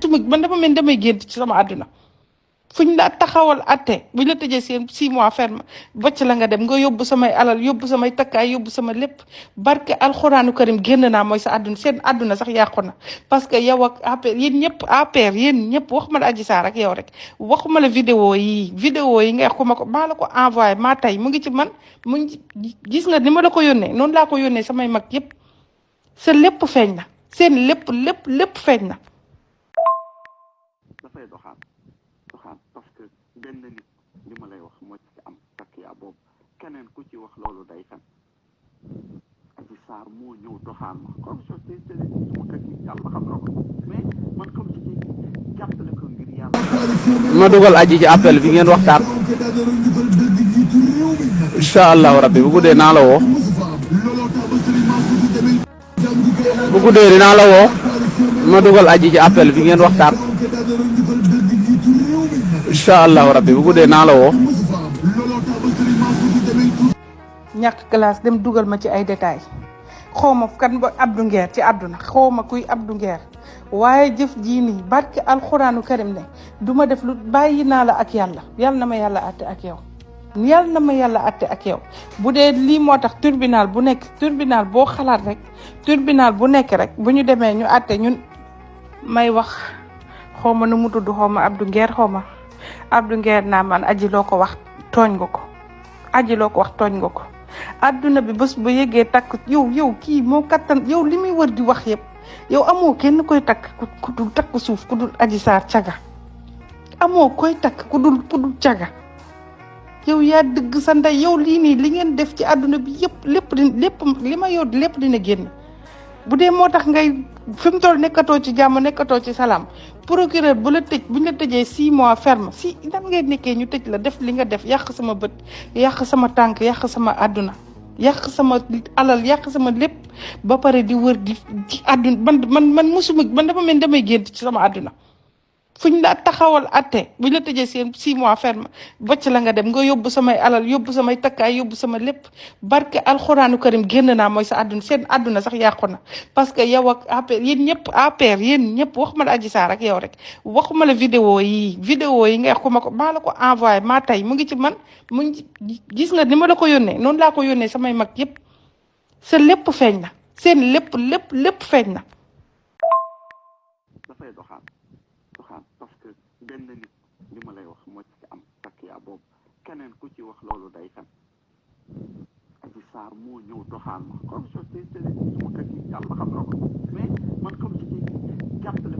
tumig man dafa mel damay gént ci sama àdduna fuñ la taxawal atte buñ la tëjee seen 6 mois ferme bocc la nga dem nga yóbbu samay alal yóbbu samay takkaay yóbbu sama lépp barke alxuraanu karim génn naa mooy sa àdduna seen àdduna sax yàqu na parce que yow ak APR yéen ñëpp APR yéen ñëpp waxuma la Adji Sarr ak yow rek waxuma la vidéo yi nga xuma ko maa la ko envoyé maa tey mu ngi ci man mu ngi gis nga ni ma la ko yónnee noonu laa ko yónnee samay mag yëpp sa lépp feeñ na seen lépp feeñ na dafay doxaan parce que benn nit li ma lay wax moo ci am takk yaa boobu keneen ku ci wax loolu day fen Adji Sarr moo ñëw doxaan ma comme ça c'est suma kër gi yàlla xam na ko mais man comme si jàppale ko ngir yàlla ma dugal aji ci appel bi ngeen waxtaan incha allahu rabbi bu guddee naa la woo bu guddee dinaa la woo ma dugal aji ci appel bi ngeen waxtaan incha allahu rabbi bu guddee naa la woo. ñàkk classe dem dugal ma ci ay détails xaw ma kan ba Abdou Nguer ci àdduna xaw ma kuy Abdou Nguer waaye jëf jii nii barke alxuraanu karim ne du ma def lu bàyyi naa la ak yàlla yàlla na ma yàlla àtte ak yow. yàlla na ma yàlla àtte ak yow bu dee lii moo tax tribunal bu nekk tribunal boo xalaat rek tribunal bu nekk rek bu ñu demee ñu àtte ñun may wax xaw ma nu mu tudd xaw ma Abdou Nguer xaw ma Abdou Nguer naa man aji loo ko wax tooñ nga ko aji loo ko wax tooñ nga ko adduna bi bés ba yëgee takk yow kii moo kattan yow li muy wër di wax yëpp yow amoo kenn koy takk ku dul takk suuf ku dul Adji Sarr caga amoo koy takk ku dul caga yow yaa dëgg sa ndey yow lii nii li ngeen def ci àdduna bi yëpp lépp li ma yor lépp dina génn bu dee moo tax ngay fi mu toll nekkatoo ci jàmm nekkatoo ci salaam procureur bu la tëj buñ la tëjee 6 mois ferme si nan ngay nekkee ñu tëj la def li nga def yàq sama bët yàq sama tànk yàq sama àdduna yàq sama alal yàq sama lépp ba pare di wër di ci àdduna man musuma man dafa mel damay gént ci sama àdduna fuñ la taxawal atte buñ la tëjee seen 6 mois ferme bocc la nga dem nga yóbbu samay alal yóbbu samay takkaay yóbbu sama lépp barke alxuraanu karim génn naa mooy sa àdduna seen àdduna sax yàqu na parce que yow ak APR yéen ñëpp waxuma la Adji Sarr ak yow rek waxuma la vidéo yi nga xuma ko maa la ko envoyé maa tey mu ngi ci man mu ngi gis nga ni ma la ko yónnee noonu laa ko yónnee samay mag yëpp sa lépp feeñ na seen lépp feeñ na dafay doxaan parce que benn nit li ma lay wax moo ci am takk yaa boobu keneen ku ci wax loolu day fen Adji Sarr moo ñëw doxaan ma comme ça c'est suma kër gi yàlla xam na ko mais man comme si jàppale